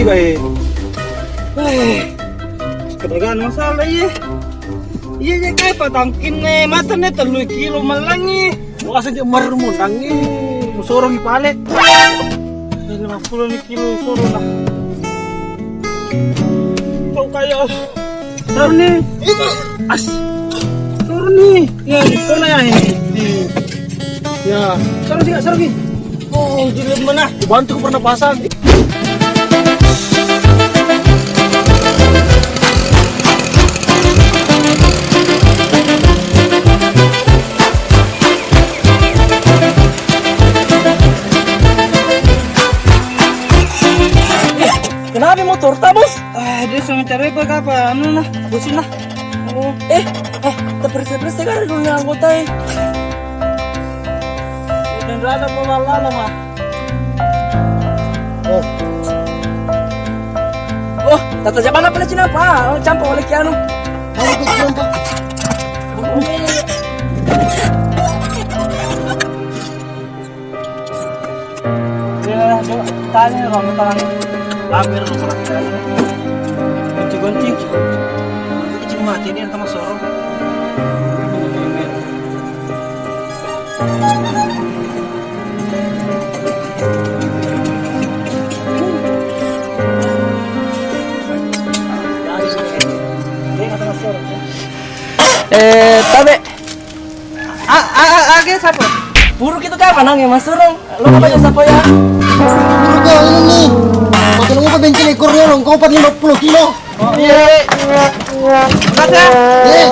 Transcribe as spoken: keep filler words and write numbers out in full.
Eh. Eh. Kedagang masalah, iya. Iya, iya, kayak patangkin nih, mata nih telu kilo malangi. Wah, saja mermu tangi. Musorong ipale. Lima puluh nih kilo sorong lah. Kau kayak Sorong ni. As. Sorong ni. Ya, di sana ya ini. Ya. Sorong sih, sorong ni. Oh, jadi mana? Bantu pernah pasang. Kenapa motor tak, Bos? Ah, dia sama cari apa, apa? Anu nah, busin nah. Oh. Eh, eh, terperiksa-periksa kan dulu anggota, eh. Dan rada mau lama, mah. Oh. Oh, tata jaban apa lagi, apa? Oh, campur oleh Kianu. Oh, itu campur. Iya, coba tanya, Bang, tanya. Hampir, Bang, pernah kita. Gonci-gonci. Ini cuma mati, dia sama sorong. Eh, tabe. A, a, a, age sapa? Puru kita kapan nang ya, Mas Surung? Lo apa ya, sapa ya? Puru ke ini nih. Pakai lupa bensin ekor ya, longkau empat lima puluh kilo. Oh, iya. Makasih ya. Iya.